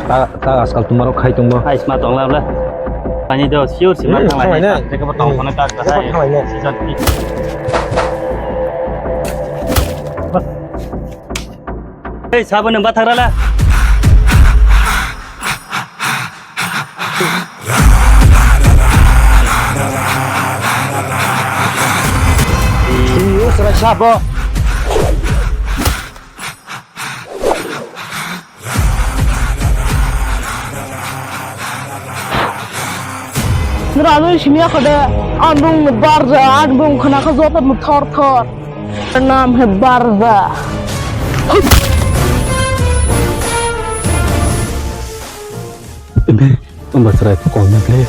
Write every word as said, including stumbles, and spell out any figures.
Ta, ta askal tumaro khai tongbo. Hai sma tongla bla. Ani do siur sima Hmm, thanglai. Thanglai ne. Teke bo tong Hmm. Kono ta Teke bo hai. Thanglai ne. Season three. Hei, sabo nang bathak rala. Iyo, serai sabo. Nrani simi akhade, ang bung barja, ang bung khna kha joto no thor thor. Nam he barja. Ebe, tong ba chwrai kok na ble.